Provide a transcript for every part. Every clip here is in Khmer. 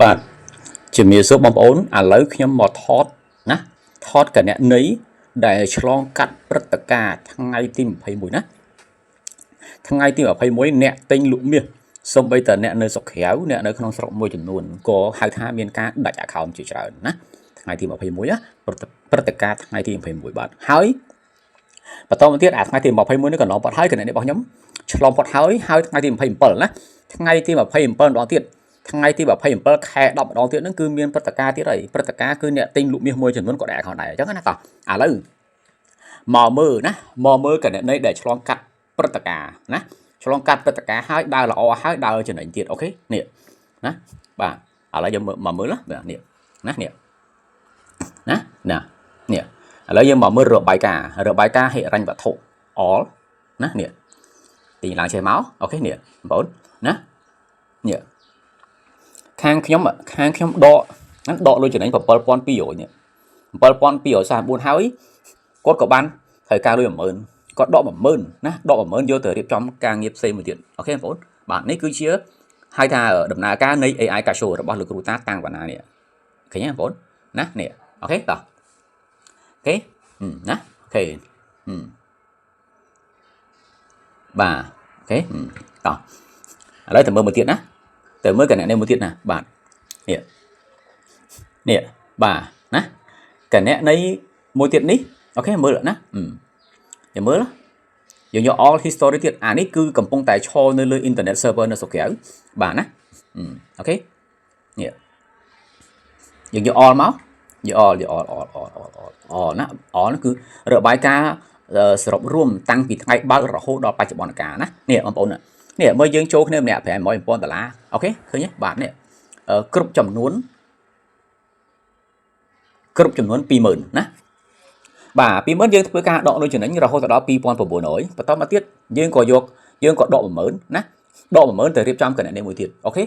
បាទជំរាបសួរបងប្អូនឥឡូវខ្ញុំមកថតណាថតគណនីដែលឆ្លងកាត់ព្រឹត្តិការណ៍ថ្ងៃទី21ណាថ្ងៃទី21អ្នកទិញលក់មាសសូម្បីតែអ្នកនៅស្រុកក្រៅអ្នកនៅក្នុងស្រុកមួយចំនួនក៏ហៅថាមានការដាច់ account ជាច្រើនណាថ្ងៃទី21ណាព្រឹត្តិការណ៍ថ្ងៃទី21បាទហើយបន្តមកទៀតអាថ្ងៃទី21នេះកន្លងផុតហើយគណនីរបស់ខ្ញុំឆ្លងផុតហើយហើយថ្ងៃទី27ណាថ្ងៃទី27ម្ដងទៀតថ្ងៃទី27ខែ10ម្ដងទៀតហ្នឹងគឺមានព្រឹត្តិការណ៍ទៀតហើយព្រឹត្តិការណ៍គឺអ្នកទិញលក់មាសមួយចំនួនក៏ដាច់ account ដែរអញ្ចឹងណាតោះឥឡូវមកមើលណាមកមើលគណនីដែលឆ្លងកាត់ព្រឹត្តិការណ៍ណាឆ្លងកាត់ព្រឹត្តិការណ៍ហើយដើរល្អហើយដើរចំណេញទៀត OK នេះណាបាទឥឡូវយើងមកមើលណាបាទនេះណានេះណាណានេះឥឡូវយើងមកមើលរបាយការណ៍របាយការណ៍ហិរញ្ញវត្ថុ all ណានេះទាញឡើងចេះមក OK នេះបងប្អូនណានេះខាងខ្ញុំខាងខ្ញុំដកហ្នឹងដកលុយចំណេញ7200នេះ7244ហើយគាត់ក៏បានត្រូវការលុយ10000គាត់ដក10000ណាដក10000យកទៅរៀបចំការងារផ្សេងមួយទៀត OK បងប្អូនបាទនេះគឺជាហៅថាដំណើរការនៃ AI Casio របស់លោកគ្រូតាតាំងវណ្ណានេះឃើញទេបងប្អូនណានេះ OK តោះ OK ណា OK បាទ OK តោះឥឡូវទៅមើលមួយទៀតណាទៅមើលគណនីមួយទៀតណាបាទនេះនេះបាទណាគណនីមួយទៀតនេះ OK មើលណាយើងមើលយើងយក all history ទៀតអានេះគឺកំពុងតែឈរនៅលើ internet server នៅស្រុកក្រៅបាទណា OK នេះយើងយក all មកយក all យក all all all all all all ណា all គឺរបាយការណ៍សរុបរួមតាំងពីថ្ងៃបើករហូតដល់បច្ចុប្បន្នកាលណានេះបងប្អូននេះមើលយើងចូលគ្នាម្នាក់500,000ដុល្លារ OK ឃើញទេបាទនេះគ្រប់ចំនួនគ្រប់ចំនួន20000ណាបាទ20000យើងធ្វើការដកលុយចំណេញរហូតដល់2900បន្តមកទៀតយើងក៏យកយើងក៏ដក10000ណាដក10000ទៅរៀបចំគណនីមួយទៀត OK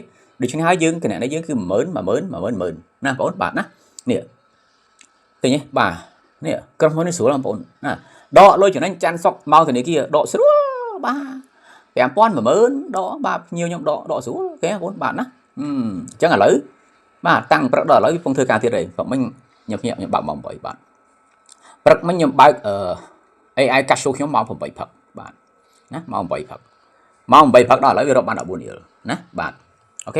ដូច្នេះហើយយើងគណនីយើងគឺ10000 10000 10000 10000ណាបងប្អូនបាទណានេះឃើញទេបាទនេះក្រុមហ៊ុននេះស្រួលបងប្អូនណាដកលុយចំណេញច័ន្ទសុកមកធនាគារដកស្រួលបាទ5000 10000ដកបាទភ្ញៀវខ្ញុំដកដកស្រួលគេបងប្អូនបាទណាអញ្ចឹងឥឡូវបាទតាំងព្រឹកដល់ឥឡូវកំពុងធ្វើការទៀតហើយព្រឹកមិញខ្ញុំភ្ញាក់ខ្ញុំបើកម៉ោង8បាទព្រឹកមិញខ្ញុំបើកអឺ AI Casio ខ្ញុំម៉ោង8ព្រឹកបាទណាម៉ោង8ព្រឹកម៉ោង8ព្រឹកដល់ឥឡូវវារកបាន14រៀលណាបាទ OK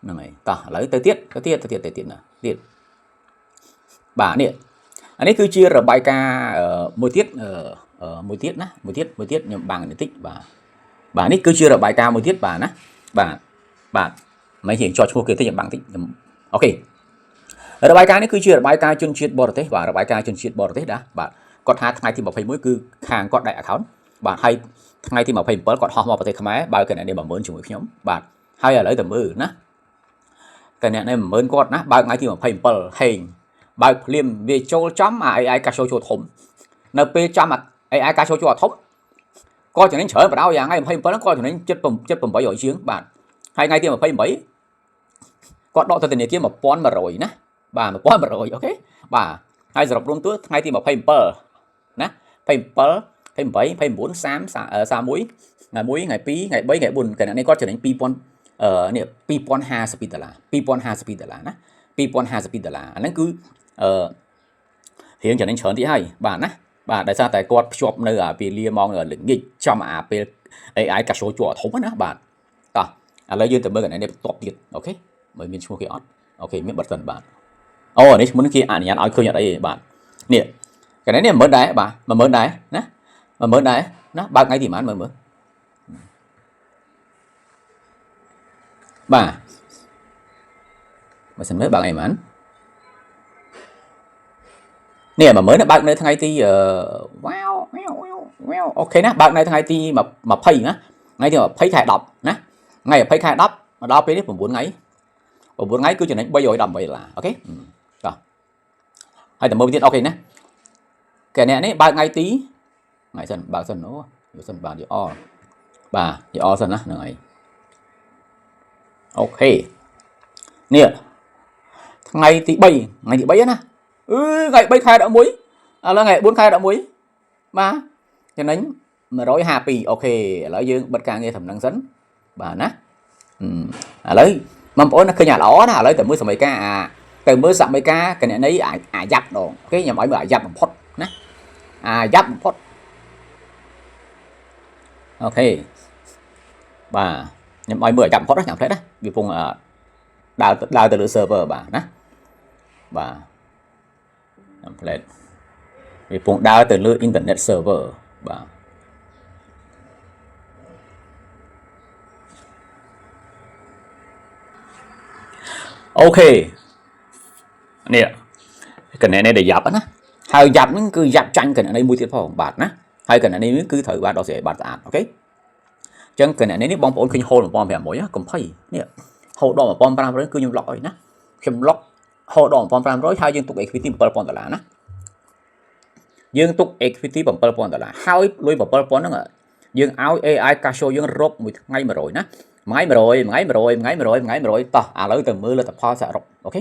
ហ្នឹងហើយតោះឥឡូវទៅទៀតទៅទៀតទៅទៀតទៅទៀតណាទៀតបាទនេះអានេះគឺជារបាយការណ៍មួយទៀតមួយទៀតណាមួយទៀតមួយទៀតខ្ញុំបាំងបន្តិចបាទបាទនេះគឺជារបាយការណ៍មួយទៀតបាទណាបាទបាទមិនរៀងជាប់ឈ្មោះគេតិចខ្ញុំបាំងតិចខ្ញុំ OK របាយការណ៍នេះគឺជារបាយការណ៍ជនជាតិបរទេសបាទរបាយការណ៍ជនជាតិបរទេសណាបាទគាត់ថាថ្ងៃទី21គឺខាងគាត់ដាច់ account បាទហើយថ្ងៃទី27គាត់ហោះមកប្រទេសខ្មែរបើកណនី10000ជាមួយខ្ញុំបាទហើយឥឡូវទៅមើលណាកណនី10000គាត់ណាបើកថ្ងៃទី27ហេងបើកភ្លាមវាចូលចំអា AI កាសចូលធំនៅពេលចំអា AI កាសចូលធំក៏ចំណេញច្រើនបដ ாய் យ៉ាងថ្ងៃ27ហ្នឹងក៏ចំណេញ7 800ជាងបាទហើយថ្ងៃទី28គាត់ដកទៅធនាគារ1100ណាបាទ1100 OK បាទហើយសរុបរួមទួថ្ងៃទី27ណា27 28 29 30 31ថ្ងៃ1ថ្ងៃ2ថ្ងៃ3ថ្ងៃ4កណនីគាត់ចំណេញ2000អឺនេះ2052ដុល្លារ2052ដុល្លារណា2052ដុល្លារអាហ្នឹងគឺអឺរៀងចំណេញច្រើនតិចហើយបាទណាបាទដោយសារតែគាត់ភ្ជាប់នៅអាពេលលាម៉ោងល្ងាចចំអាពេល AI កាសចូលជួធំណាបាទតោះឥឡូវយើងទៅមើលកណនីបន្ទាប់ទៀត OK មើលមានឈ្មោះគេអត់ OK មានបិទសិនបាទអូនេះឈ្មោះនេះគេអនុញ្ញាតឲ្យឃើញអត់អីទេបាទនេះកណនីនេះ10000ដែរបាទ10000ដែរណា10000ដែរណាបើកថ្ងៃទីប៉ុន្មានមើលមើលបាទបើសិនមើលបើកថ្ងៃប៉ុន្មាននេះ10000បើកនៅថ្ងៃទីវ៉ាវវ៉ាវវ៉ាវ OK ណាបើកនៅថ្ងៃទី20ណាថ្ងៃទី20ខែ10ណាថ្ងៃ20ខែ10មកដល់ពេលនេះ9ថ្ងៃ9ថ្ងៃគឺចំណេញ318ដុល្លារ OK តោះហើយតែមើលទៀត OK ណាកអ្នកនេះបើកថ្ងៃទីថ្ងៃសិនបើកសិនអូយកសិនបាទយកអបាទយកអសិនណាហ្នឹងហើយ OK នេះថ្ងៃទី3ថ្ងៃទី3ណាអឺថ្ងៃ3ខែ11ឥឡូវថ្ងៃ4ខែ11បាទចំណេញ152 OK ឥឡូវយើងបិទការងារត្រឹមហ្នឹងសិនបាទណាឥឡូវ បងប្អូនឃើញអាល្អណាឥឡូវតែមើលសម័យកាលអាទៅមើលសម័យកាលគណនីអាអាយ៉ាប់ដង OK ខ្ញុំឲ្យមើលអាយ៉ាប់បំផុតណាអាយ៉ាប់បំផុត OK បាទខ្ញុំឲ្យមើលអាយ៉ាប់បំផុតណាចាំផ្លែណាវាពងដើរដើរទៅលើ server បាទណាបាទចាំផ្លែវាពងដើរទៅលើ internet server បាទ OK នេះគណនីដែលយ៉ាប់ណាហើយយ៉ាប់ហ្នឹងគឺយ៉ាប់ចាញ់គណនីមួយទៀតផងបាទណាហើយគណនីនេះគឺត្រូវបានដោះស្រាយបានស្អាត OK អញ្ចឹងគណនីនេះបងប្អូនឃើញហូល1500កុំភ័យនេះហូលដល់1500គឺខ្ញុំលុកអីណាខ្ញុំលុកហូលដល់1500ហើយយើងទុក equity 7000ដុល្លារណាយើងទុក equity 7000ដុល្លារហើយលុយ7000ហ្នឹងយើងឲ្យ AI cash flow យើងរកមួយថ្ងៃ100ណាមួយថ្ងៃ100មួយថ្ងៃ100មួយថ្ងៃ100មួយថ្ងៃ100តោះឥឡូវទៅមើលលទ្ធផលសរុប OK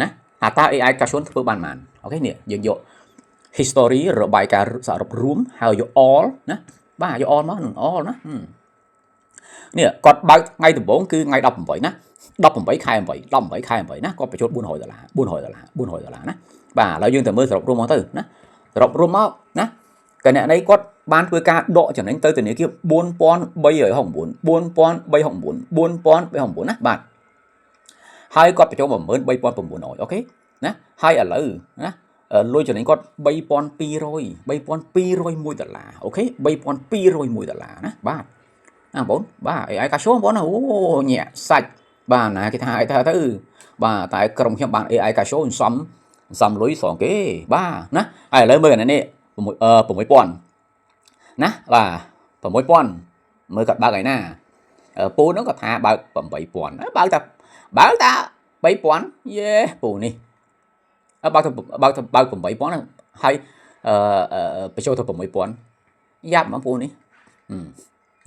ណាអាតើ AI cash flow ធ្វើបានប៉ុន្មាន OK នេះយើងយក history របាយការណ៍សរុបរួមហើយយក all ណាបាទយក all មកនឹង all ណានេះគាត់បើកថ្ងៃដំបូងគឺថ្ងៃ18ណា18ខែ8 18ខែ8ណាគាត់បញ្ចូល400ដុល្លារ400ដុល្លារ400ដុល្លារណាបាទឥឡូវយើងទៅមើលសរុបរួមមកទៅណាសរុបរួមមកណាគណនីគាត់បានធ្វើការដកចំណេញទៅធនាគារ4369 4369 4369ណាបាទហើយគាត់បញ្ចូល13900 OK ណាហើយឥឡូវណាលុយចំណេញគាត់3200 3201ដុល្លារ OK 3201ដុល្លារណាបាទណាបងបាទ AI កាសូបងប្អូនអូញាក់សាច់បាទណាគេថាអីថាទៅបាទតែក្រុមខ្ញុំបាន AI កាសូសំសំលុយស្រងគេបាទណាហើយឥឡូវមើលអានេះ6 6000ណាបាទ6000មើលគាត់បើកឯណាពូហ្នឹងគាត់ថាបើក8000បើកតាបើកតា3000យេពូនេះបើកទៅបើកទៅបើក8000ហើយអឺបញ្ចូលទៅ6000យ៉ាប់ហ្មងពូនេះ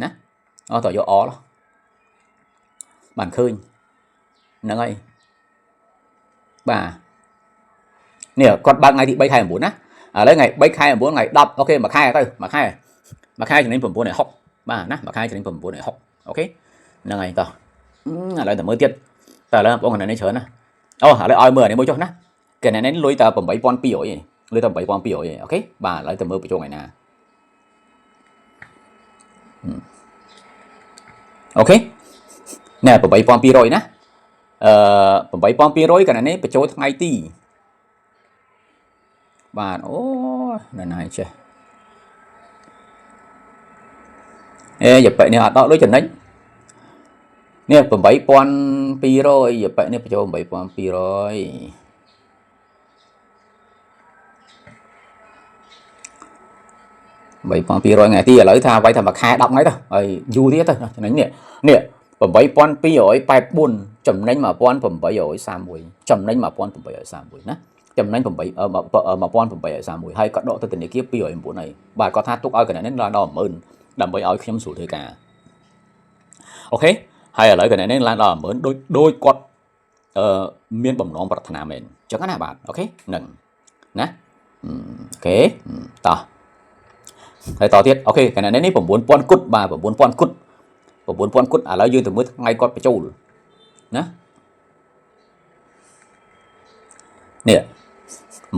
ណាអូតយកអលបានឃើញហ្នឹងហើយបាទនេះគាត់បើកថ្ងៃទី3ខែ9ណាឥឡូវថ្ងៃ3ខែ9ថ្ងៃ10 OK មួយខែទៅមួយខែមួយខែចំណេញ960បាទណាមួយខែចំណេញ960 OK ហ្នឹងហើយតោះឥឡូវតែមើលទៀតតើឥឡូវបងកណ្ដាលនេះច្រើនណាអូឥឡូវឲ្យមើលអានេះមួយចុះណាកណ្ដាលនេះលុយតែ8200ឯងលុយតែ8200ឯង OK បាទឥឡូវទៅមើលបញ្ចុងថ្ងៃណា OK ណែ8200ណាអឺ8200កណ្ដាលនេះបញ្ចូលថ្ងៃទីបាទអូនៅណាចេះអេយ៉ាប៉ិនេះអត់ដកលុយចំណេញនេះ8200យ៉ាប៉ិនេះបញ្ចូល8200 3200ថ្ងៃទីឥឡូវថាវាយថាមួយខែ10ថ្ងៃទៅហើយយូរទៀតទៅចំណេញនេះនេះ8284ចំណេញ1831ចំណេញ1831ណាចំណេញ8 1831ហើយក៏ដកទៅធនាគារ209ហើយបាទគាត់ថាទុកឲ្យកណនេះឡើងដល់10000ដើម្បីឲ្យខ្ញុំស្រួលធ្វើការ OK ហើយឥឡូវកណនេះឡើងដល់10000ដូចដូចគាត់អឺមានបំណងប្រាថ្នាមែនអញ្ចឹងណាបាទ OK ហ្នឹងណា OK តោះហើយតទៀត OK កណនេះ9000គុតបាទ9000គុត9000គុតឥឡូវយើងទៅមើលថ្ងៃគាត់បញ្ចូលណានេះ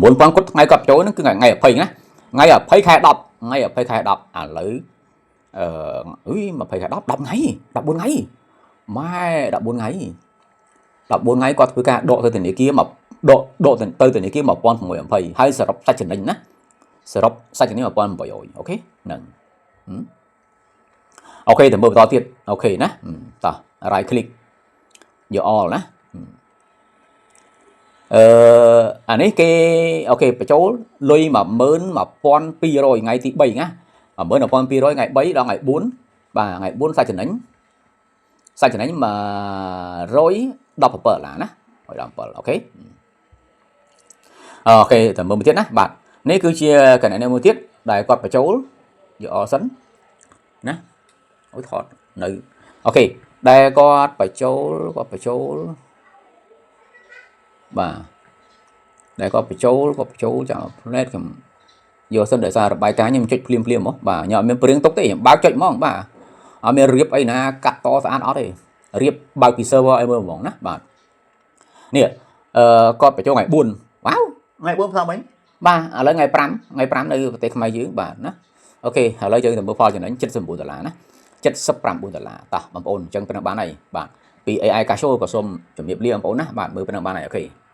9000គុតថ្ងៃគាត់បញ្ចូលហ្នឹងគឺថ្ងៃ20ណាថ្ងៃ20ខែ10ថ្ងៃ20ខែ10ឥឡូវអឺអុយ20ខែ10 10ថ្ងៃ14ថ្ងៃម៉ែ14ថ្ងៃ14ថ្ងៃគាត់ធ្វើការដកទៅធនាគារមកដកដកទៅធនាគារ1620ហើយសរុបសាច់ចំណេញណាសរុបសាច់ចំណេញ1800 OK ហ្នឹង OK ទៅមើលបន្តទៀត OK ណាតោះ right click យក all ណាអឺអានេះគេ OK បញ្ចូលលុយ11200ថ្ងៃទី3ណា11200ថ្ងៃ3ដល់ថ្ងៃ4បាទថ្ងៃ4សាច់ចំណេញសាច់ចំណេញ117ដុល្លារណា117 OK OK តែមើលមួយទៀតណាបាទនេះគឺជាកណនីមួយទៀតដែលគាត់បញ្ចូលយកអសិនណាអូយថតនៅ OK ដែលគាត់បញ្ចូលគាត់បញ្ចូលបាទដែលគាត់បញ្ចូលគាត់បញ្ចូលចាំផ្នែកខ្ញុំយកសិនដោយសាររបាយការណ៍ខ្ញុំចុចភ្លាមភ្លាមហ្មងបាទខ្ញុំអត់មានព្រៀងទុកទេខ្ញុំបើកចុចហ្មងបាទអត់មានរៀបអីណាកាត់តស្អាតអត់ទេ រៀបបើកពី server ឲ្យមើលហ្មងណាបាទនេះអឺគាត់បញ្ចូលថ្ងៃ4វ៉ាវថ្ងៃ4ផ្សំវិញបាទឥឡូវថ្ងៃ5ថ្ងៃ5នៅប្រទេសខ្មែរយើងបាទណាOK ឥឡូវយើងទៅមើលផលចំណេញ79ដុល្លារណា79ដុល្លារតោះបងប្អូនអញ្ចឹងប៉ុណ្ណឹងបានហើយបាទពី AI Casio ក៏សូមជម្រាបលាបងប្អូនណាបាទមើលប៉ុណ្ណឹងបានហើយ OK។